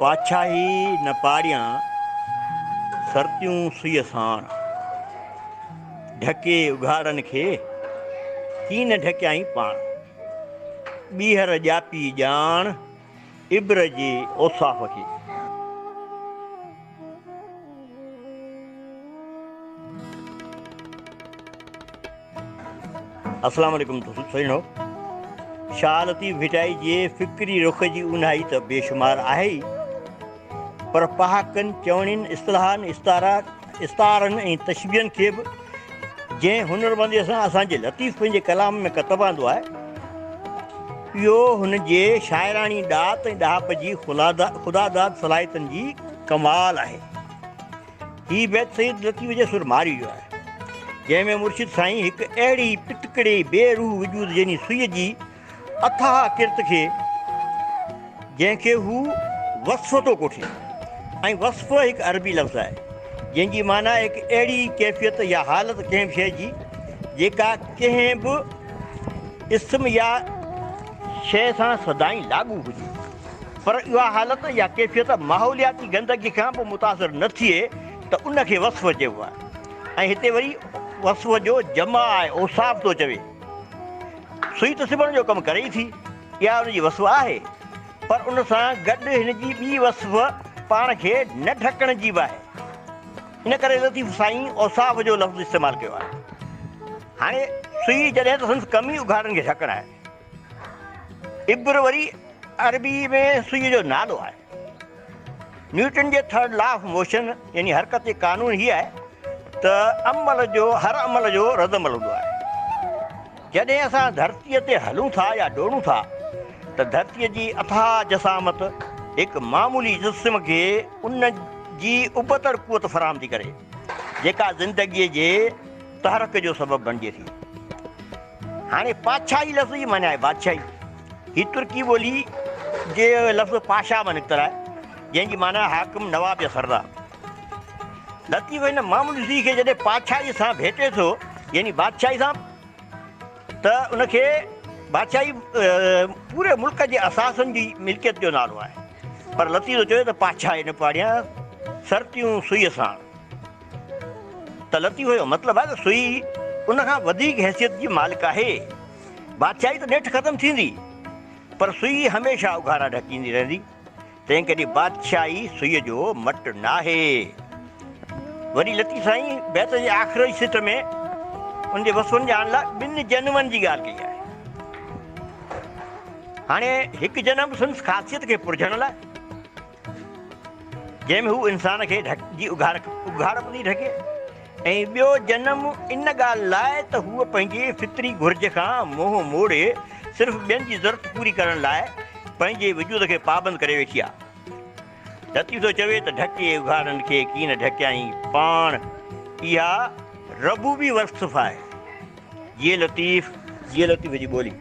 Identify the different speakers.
Speaker 1: پاڇاهي نه پاڙيان، سرتيون سوئيء ساڻ. ڍڪي اگهاڙن کي، ڪين ڍڪيائين پاڻ. ٻيهر ڄاپي ڄاڻ، عبر جي اوصاف کي. السلام عليڪم سڄڻو. شاهه لطيف ڀٽائي جي فڪري رخ جي اونهائي ته بيشمار آهي ئي، پر پهاڪن، چوڻين، اصطلاحن، استعارن ۽ تشبيهن کي به جنهن هنرمنديء سان اسان جي لطيف پنهنجي ڪلام ۾ ڪتب آندو آهي، اهو هن جي شاعراڻي ڏات ۽ ڏاهپ جي خداداد صلاحيتن جي ڪمال آهي. هي بيت سيد لطيف جي سر مارئي جو آهي، جنهن ۾ مرشد سائين هڪ اهڙي پتڪڙي بي روح وجود يعني سوئي جي اٿاهه ڪرت کي، جنهن کي هو وصف ٿو ڪوٺي ۽ وصف هڪ عربي لفظ آهي، جنهن جي معنيٰ هڪ اهڙي ڪيفيت يا حالت ڪنهن به شيء جي، جيڪا ڪنهن به اسم يا شيء سان سدائين لاڳو هجي. پر اها حالت يا ڪيفيت ماحولياتي گندگي کان به متاثر نه ٿئي ته ان کي وصف چئبو آهي ۽ هتي وري وصف جو جمع آهي اوصاف ٿو چوي. سوئي ته سبڻ جو ڪم ڪري ئي ٿي، اها ان جي وصف آهي، پر ان سان گڏ هن جي ٻي وصف پاڻ کي نه ڍڪڻ جي به آهي. ان ڪري لطيف سائين اوصاف جو لفظ استعمال ڪيو آهي. هاڻي سوئي جڏهن ته سندس ڪم ئي اگهاڙن کي ڍڪڻ آهي. ابر وري عربي ۾ سوئي جو نالو آهي. نيوٽن جي ٿرڊ لا آف موشن يعني حرڪت جي قانون هي آهي ته عمل جو هر عمل جو رد عمل هوندو آهي. جڏهن اسان ڌرتيء تي هلون ٿا يا ڊوڙون ٿا ته ڌرتيء جي اٿاهه جسامت هڪ معمولي جسم کي ان جي ابتڙ قوت فراهم ٿي ڪري جيڪا زندگيء جي تحرڪ جو سبب بڻجي ٿي. هاڻي پادشاهي لفظ جي معنيٰ آهي بادشاهي. هي ترڪي ٻولي جي لفظ پاشا مان نڪتل آهي، جنهن جي معنيٰ حاڪم، نواب يا سردار. لطيف هن معمولي سوئي کي جڏهن پادشاهيء سان ڀيٽي ٿو، يعني بادشاهي سان، ته ان کي بادشاهي پوري ملڪ جي اثاثن جي ملڪيت جو نالو آهي. پر لطيف ٿو چوي ته پادشاهي نه پاڙيان، سرتيون سوئيء ساڻ. ته لطيف جو مطلب آهي ته سوئي ان کان وڌيڪ حيثيت جي مالڪ آهي. بادشاهي ته نيٺ ختم ٿيندي، پر سوئي هميشه اگهاڙا ڍڪيندي رهندي، تنهنڪري بادشاهي سوئيء جو مٽ ناهي. وري لطيف سائين بيت جي آخري سٽ ۾ ان جي وصفن ڄاڻڻ لاء ٻن جنمن جي ڳالهه ڪئي آهي. هاڻي هڪ جنم سندس خاصيت کي پرجهڻ لاء، جنهن ۾ هو انسان کي ڍڪ جي اگهاڙپ ٿي ڍڪي ۽ ٻيو جنم ان ڳالهه لاء ته هوء پنهنجي فطري گهرج کان منهن موڙي صرف ٻين جي ضرورت پوري ڪرڻ لاء پنهنجي وجود کي پابند ڪري ويٺي آ. لطيف ٿو چوي ته ڍڪي اگهاڙن کي ڪين ڍڪيائين پاڻ اها ربوبي وصف آهي. جيئي لطيف، جيئي لطيف جي ٻولي.